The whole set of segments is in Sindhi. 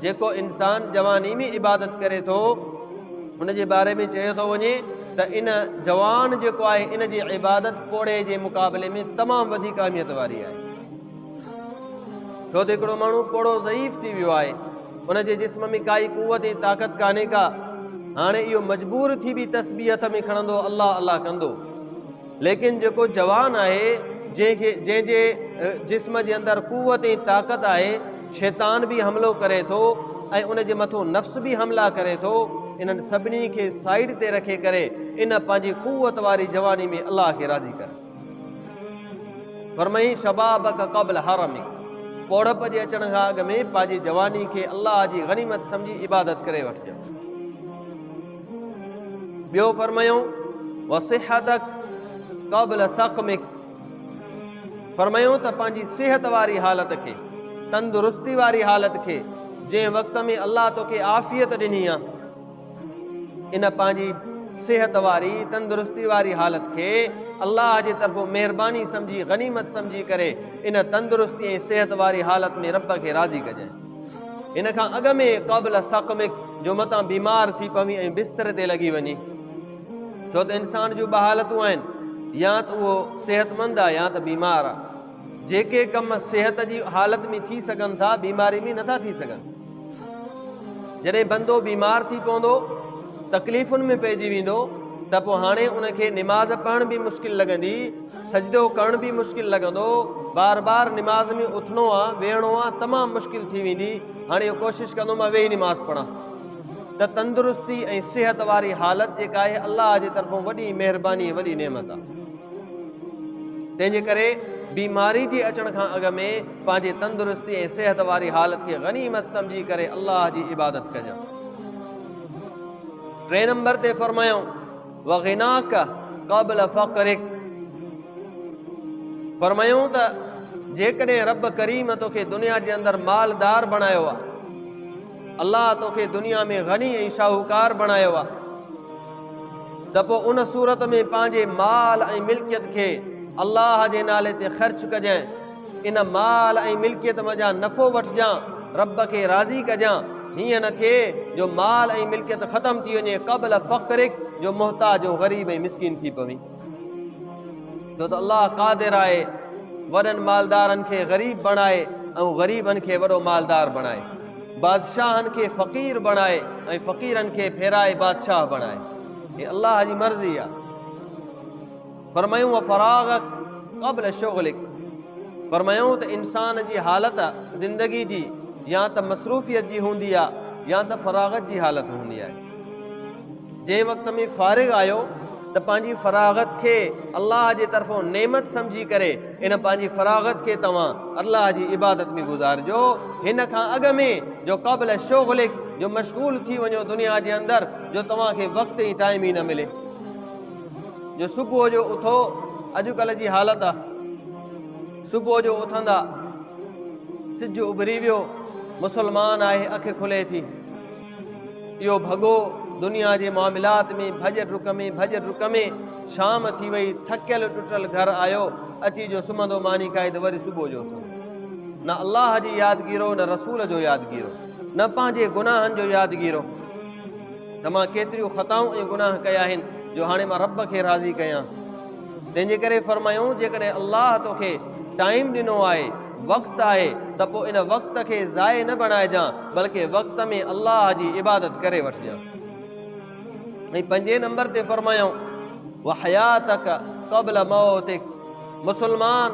جيڪو انسان جواني ۾ عبادت ڪري ٿو، ان جي باري ۾ چيو ٿو وڃي ته ان جوان جيڪو آهي ان جي عبادت پوڙهي جي مقابلي ۾ تمام وڌيڪ اهميت واري آهي. ڇو ته هڪڙو ماڻهو پوڙهو ضعيف ٿي ويو آهي، ان جي جسم ۾ ڪائي قوت ۽ طاقت ڪانهي ڪا، هاڻي اهو مجبور ٿي به تسبيح هٿ ۾ کڻندو الله الله ڪندو. ليڪن جيڪو جوان آهي، جنهن کي جنهن جي جسم جي اندر قوت ۽ طاقت آهي، شيطان به حملو ڪري ٿو ۽ ان جي مٿون نفس به حملا ڪري ٿو، انهن سڀني کي سائيڊ تي رکي ڪري ان پنهنجي قوت واري جواني ۾ الله کي راضي ڪر. فرمائين شبابک قبل هرمک، پوڙهپ جي اچڻ کان اڳ ۾ پنهنجي جواني کي الله جي غنيمت سمجهي عبادت ڪري وٺجان. ٻيو فرمايائون وصحتک قبل سقمک، فرمايائون ته پنهنجي صحت واري حالت کي، تندرستي واري حالت کي، جنهن وقت ۾ الله توکي عافيت ڏني آ، ان پنهنجي صحت واري، تندرستي واري حالت کي الله جي طرفون مهرباني سمجهي، غنيمت سمجهي ڪري ان تندرستي ۽ صحت واري حالت ۾ رب کي راضي ڪجانء. هن کان اڳ ۾ قبل سقمک جو متان بيمار ٿي پوين ۽ بستر تي لڳي وڃين. ڇو ته انسان جون ٻه حالتون آهن، يا ته اهو صحتمند آهي يا ته بيمار آهي. جيڪي ڪم صحت جي حالت ۾ ٿي سگهن ٿا، بيماري ۾ نٿا ٿي سگهن. جڏهن بندو بيمار ٿي پوندو، تڪليفن ۾ پئجي ويندو ته پوء هاڻي ان کي نماز پڙهڻ به مشڪل لڳندي، سجدو ڪرڻ به مشڪل لڳندو، بار بار نماز ۾ اٿڻو آ، ويهڻو آ، تمام مشڪل ٿي ويندي، هاڻي اهو ڪوشش ڪندو مان ويهي نماز پڙهان ته تندرستي ۽ صحت واري حالت جيڪا آهي الله جي طرفون وڏي مهرباني ۽ وڏي نعمت آ. تنهن جي ڪري بيماري جي اچڻ کان اڳ ۾ پنهنجي تندرستي ۽ صحت واري حالت کي غنيمت سمجهي ڪري الله جي عبادت ڪجان. ٽئين نمبر تي فرمايائون، وغناک قبل فقرک، فرمايائون ته جيڪڏهن رب ڪريم توکي دنيا جي اندر مالدار بڻايو آ، الله توکي دنيا ۾ غني ۽ شاهوڪار بڻايو آ ته پوء ان صورت ۾ پنهنجي مال ۽ ملڪيت کي الله جي نالي تي خرچ ڪجانء، ان مال ۽ ملڪيت منجهان نفعو وٺجان، رب کي راضي ڪجان، هيئن نه ٿئي جو مال ۽ ملڪيت ختم ٿي وڃي قبل فقرک جو محتاج ۽ غريب ۽ مسڪين ٿي پوين. ڇو ته الله قادر آهي وڏن مالدارن کي غريب بڻائي ۽ غريبن کي وڏو مالدار بڻائي، بادشاهن کي فقير بڻائي ۽ فقيرن کي ڦيرائي بادشاهه بڻائي. هي الله جي مرضي آهي. فرمايائون وفراغک قبل شغلک فرمايائون ته انسان جي حالت زندگي جي يا ته مصروفيت جي هوندي آهي يا ته فراغت جي حالت هوندي آهي. جنهن وقت ۾ فارغ آهيو ته پنهنجي فراغت کي الله جي طرفون نعمت سمجهي ڪري ان پنهنجي فراغت کي توهان الله جي عبادت ۾ گذارجو هن کان اڳ ۾ جو قبل شغلک جو مشغول ٿي وڃو دنيا جي اندر جو توهان کي وقت ۽ ٽائيم ئي نه ملي. جو صبح جو اٿو اڄڪلهه جي حالت آ صبح جو اٿندا سج اڀري ويو مسلمان آهي اک کلي ٿي اهو ڀڳو دنيا جي معاملات ۾ ڀڄ ڊڪ ۾ ڀڄ ڊڪ ۾ شام ٿي وئي ٿڪيل ٽٽل گهر آيو اچي جو سمهندو ماني کائي ته وري صبح جو اٿندو نه الله جي يادگيرو نه رسول جو يادگيرو نه پنهنجي گناهن جو يادگيرو ته مان ڪيتريون خطائون ۽ گناهه ڪيا آهن جو هاڻي مان رب کي راضي ڪيان. تنهن جي ڪري فرمايائون جيڪڏهن الله توکي ٽائيم ڏنو آهي، وقت آهي ته پوء ان وقت کي ضايع نه بڻائجان بلڪه وقت ۾ الله جي عبادت ڪري وٺجان. ۽ پنجين نمبر تي فرمايائون وحياتک قبل موتک مسلمان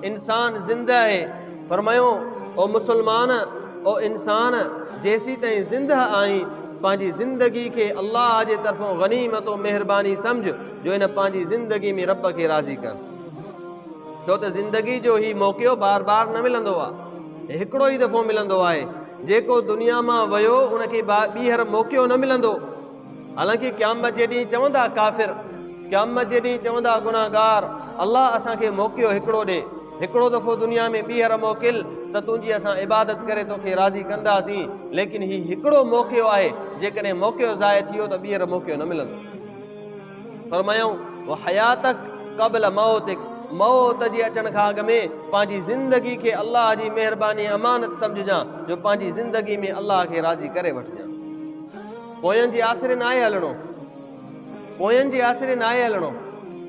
انسان زنده آهي فرمايو او مسلمان او انسان جيسيتائين زنده آهين پنهنجي زندگي کي الله جي طرفون غنيمت و مهرباني سمجهه جو ان پنهنجي زندگي ۾ رب کي راضي ڪر ڇو ته زندگي جو هي موقعو بار بار نه ملندو آهي هڪڙو ئي دفعو ملندو آهي جيڪو دنيا مان ويو ان کي ٻيهر موقعو نه ملندو حالانڪه قيامت جي ڏينهن چوندا ڪافر، قيامت جي ڏينهن چوندا گنهگار، الله اسان کي موقعو هڪڙو ڏي، هڪڙو دفعو دنيا ۾ ٻيهر موڪل ته تنهنجي اسان عبادت ڪري توکي راضي ڪنداسين، ليڪن هي هڪڙو موقعو آهي، جيڪڏهن موقعو ضايع ٿي ويو ته ٻيهر موقعو نه ملندو. فرمايائون، وحياتک قبل موتک، موت جي اچڻ کان اڳ ۾ پنهنجي زندگي کي الله جي مهرباني ۽ امانت سمجهجان جو پنهنجي زندگي ۾ الله کي راضي ڪري وٺجان. پوين جي آسري ناهي هلڻو. پوين جي آسري ناهي هلڻو.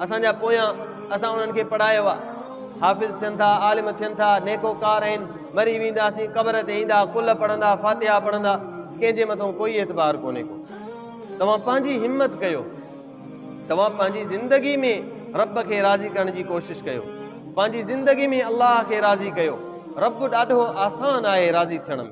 اسان جا پويان اسان انهن کي پڙهايو آ. حافظ ٿين ٿا، عالم ٿين ٿا، نيڪوڪار آهن، مري وينداسين قبر تي ايندا، قل پڙهندا، فاتحه پڙهندا، ڪنهن جي مٿون ڪوئي اعتبار ڪونهي ڪو. توهان پنهنجي همت ڪيو. توهان پنهنجي زندگي ۾ رب کي راضي ڪرڻ جي ڪوشش ڪيو. پنهنجي زندگي ۾ الله کي راضي ڪيو. رب ڏاڍو آسان آهي راضي ٿيڻ ۾.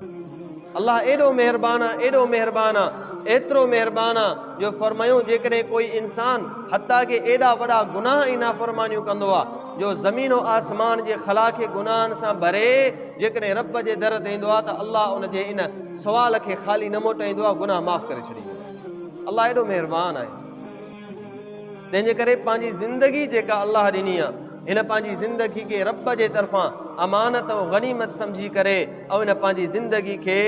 الله ايڏو مهربان آ، ايڏو مهربان آ، ايترو مهربان آ جو فرمايو جيڪڏهن ڪوئي انسان حتيٰ ڪه ايڏا وڏا گناهه ۽ نافرمانيون ڪندو آ جو زمين و آسمان جي خلا کي گناهن سان ڀري جيڪڏهن رب جي در تي ايندو آ ته الله ان جي ان سوال کي خالي نه موٽائيندو آ، گناهه معاف ڪري ڇڏيندو آ. الله ايڏو مهربان آهي. تنهن جي ڪري پنهنجي زندگي جيڪا الله ڏني آ، هن پنهنجي زندگي کي رب جي طرفان امانت ۽ غنيمت سمجهي ڪري ۽ هن پنهنجي زندگي کي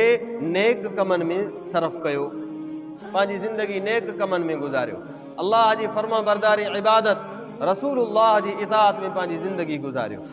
نيڪ ڪمن ۾ صرف ڪيو. پنهنجي زندگي نيڪ ڪمن ۾ گذاريو. الله جي فرمانبرداري عبادت، رسول الله جي اطاعت ۾ پنهنجي زندگي گذاريو.